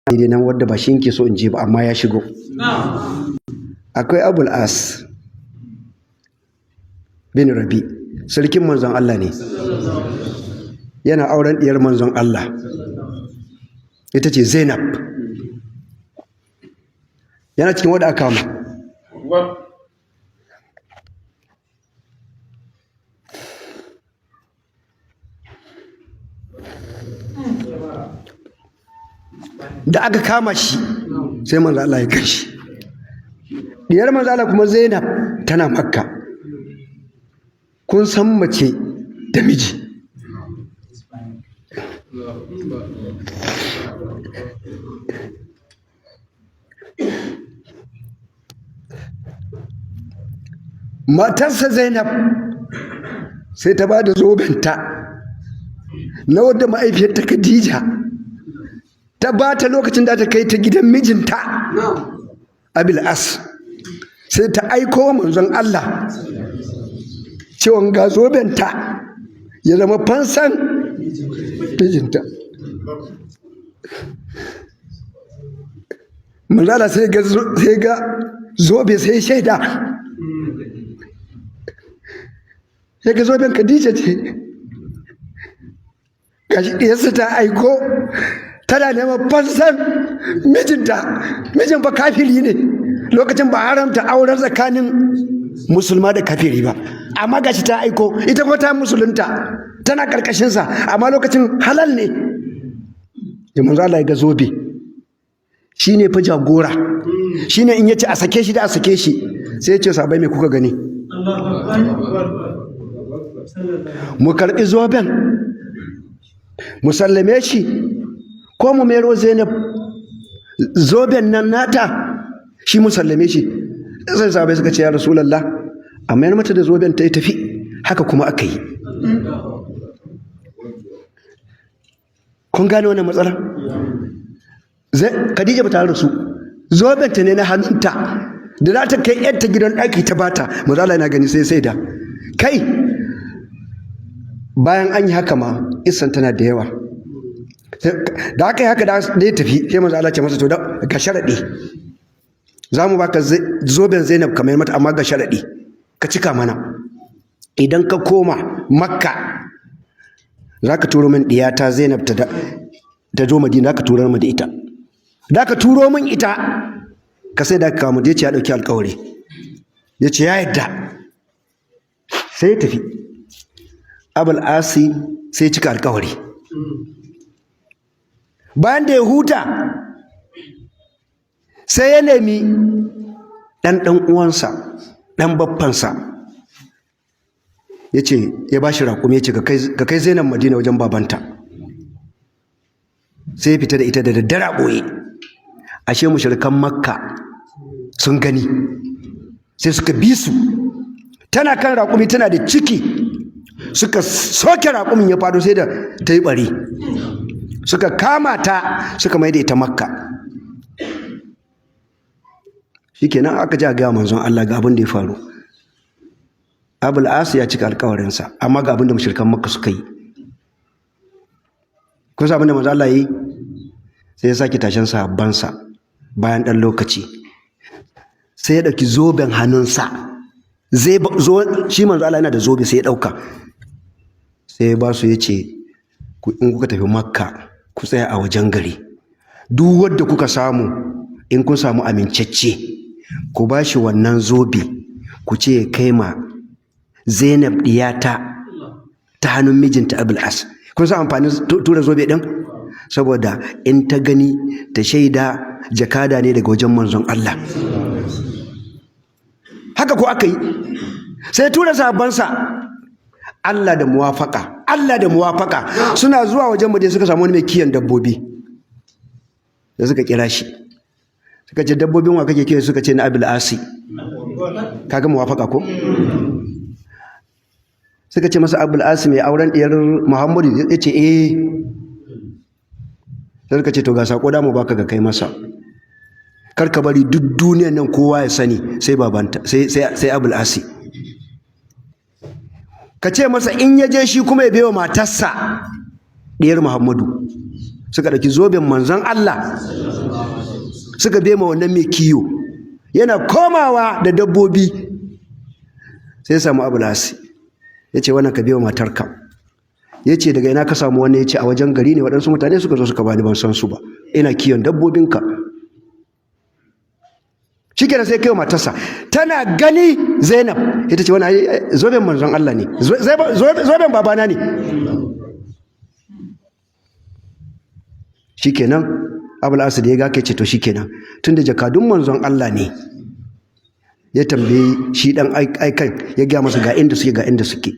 Daidai nan wadda ba shi yake so in je ba, amma ya shigo. Akwai Abul As bin Rabi, sarkin manzon Allah ne, yana auren diyar manzon Allah, ita ce Zainab. Yana cikin wadda aka kama. Da aka kama shi, sai manzo Allah ya kai shi. Diyar manzo Allah kuma Zainab tana Makka. Kun san mace da miji. Matarsa Zainab sai ta ba da zobenta na wadda ma'aifiyarta Khadija ta ba ta lokacin da ta kai ta gidan mijinta Abil As. Sai ta aiko manzon Allah cewa ga zobenta ya zama fansan mijinta. Manzon Allah sai ga zobe, sai shaida ya ga zoben Khadija ce. Gashi ɗiyarsa ta aiko tana neman fansan mijinta. Mijin ba kafiri ne, lokacin ba haramta auren tsakanin musulma da kafiri ba, amma gashi ta aiko, ita kuma ta musulunta, tana karkashinsa, amma lokacin halal ne. Da manzo Allah ya ga zobe, shine fa jagora, shine in yace a sake shi da a sake shi. Sai ya ce, "Sabai, me kuka gani? Mu karbi zoben mu sallame shi, ko mu mero Zainab zoben nan nata shi mu sallame shi?" Sai sahabbai suka ce, "Ya Rasulullah, a mayar mata da zoben ta tafi." Haka kuma aka yi. Kun gane wannan matsala? Khadija ba ta rasu, zoben ta ne na hannunta da za ta kai yarta gidan ɗaki ta bata. Manzo Allah yana gani sai da kai. Bayan an yi haka ma, isan tana da yawa. Da aka yi haka da ya tafi, sai manzo Allah ce masa, "To, ga sharaɗi, za mu baka zoben Zainab kamar mata, amma ga sharaɗi ka cika mana. Idan ka koma Makka, za ka turo min ɗiyata Zainab ta zo Madina, za ka turo min da ita, da ka turo min ita ka sai da ka kawo." Ya ce ya ɗauki alƙawari, ya ce ya yadda. Sai ya tafi. Abul Asi sai cika alƙawari. Bayan da ya huta, sai ya nemi ɗan ɗan uwansa, ɗan baffansa, ya ce ya ba shi raƙumi, ya ce, "Ka kai Zainab Madina wajen babanta." Sai ya fita da ita da daddare a ɓoye. Ashe mushrikan Makka sun gani, sai suka bi su. Tana kan raƙumi, tana da ciki. Suka soke raƙumin, ya fado, sai da ta yi ɓari. Suka kama ta, suka mai da ita Makka. Shikenan, aka ji a gaya manzon Allah ga abin da ya faru. Abul As ya cika alkawarinsa, amma ga abin da mushrikan Makka suka yi. Kun san abin da manzon Allah yi? Sai ya sake tashin sahabbansa bayan ɗan lokaci, sai ya ɗauki zoben hannunsa. Zai zo shi manzon Allah yana da zobe, sai ya ɗauka, sai ya ba su, ya ce, "In kuka tafi Makka, ku tsaya a wajen gari. Duk wanda kuka samu, in kun samu amincacce, ku ba shi wannan zobe, ku ce ya kai ma Zainab diyata ta hannun mijinta Abul As." Kun san amfanin tura zobe din? Saboda in ta gani ta shaida jakada ne daga wajen manzon Allah. Haka ko aka yi. Sai tura sahabbansa. Allah da muwafaka, Allah da muwafaka, suna zuwa wajen mu dai suka samu wani mai kiyon dabbobi. Da suka kira shi, suka ce, "Dabbobin wa kake kiyo?" Suka ce, "Na Abul Asi." Kaga muwafaka ko? Suka ce masa, "Abul Asi mai auren diyar Muhammadu?" Ya ce, "Eh." Sai suka ce, "To, ga sako da mu baka ga kai masa. Kar ka bari duk duniyar nan kowa ya sani sai babanta, sai Abul Asi. Ka ce masa in ya je shi kuma ya baiwa matarsa diyar Muhammadu." Suka ɗauki zoben manzon Allah suka bema wannan mai kiyo. Yana komawa da dabbobi sai ya samu Abul Asi, ya ce, "Wannan ka biya matarka." Ya ce, "Daga ina ka samu wannan?" Ya ce, "A wajen gari ne, waɗansu mutane suka zo suka bani, ban san su ba, ina kiyon dabbobinka." Shi kenan, sai kai wa matarsa. Tana gani, Zainab, ita ce, "Wani zoben manzon Allah ne, zoben babana ne." Shikenan, Abul Asad ya ga kai ce, "To shikenan, tunda jakadun manzon Allah ne." Ya tambayi shi dan aikan, ya gaya masa ga inda suke, ga inda suke.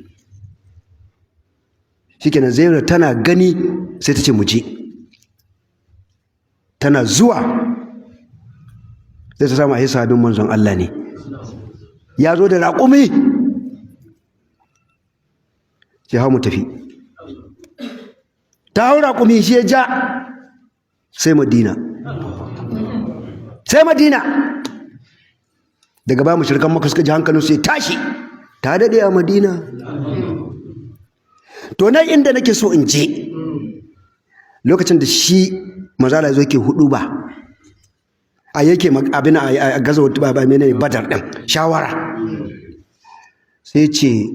Shikenan, Zainab tana gani sai ta ce, "Mu je." Tana zuwa sai ta samu a sahabin manzon Allah ne, ya zo da raƙumi. Sai, "Hau mu tafi." Ta hau raƙumi, shi ya ja, sai Madina, sai Madina. Daga baya mushrikan Maka suka ji hankalin su ya tashi, ta daɗe a Madina. To, nan inda nake so in je, lokacin da shi mazala zo yake hudu ba a yake abin a gaza ba, mene, Badar din shawara, sai ce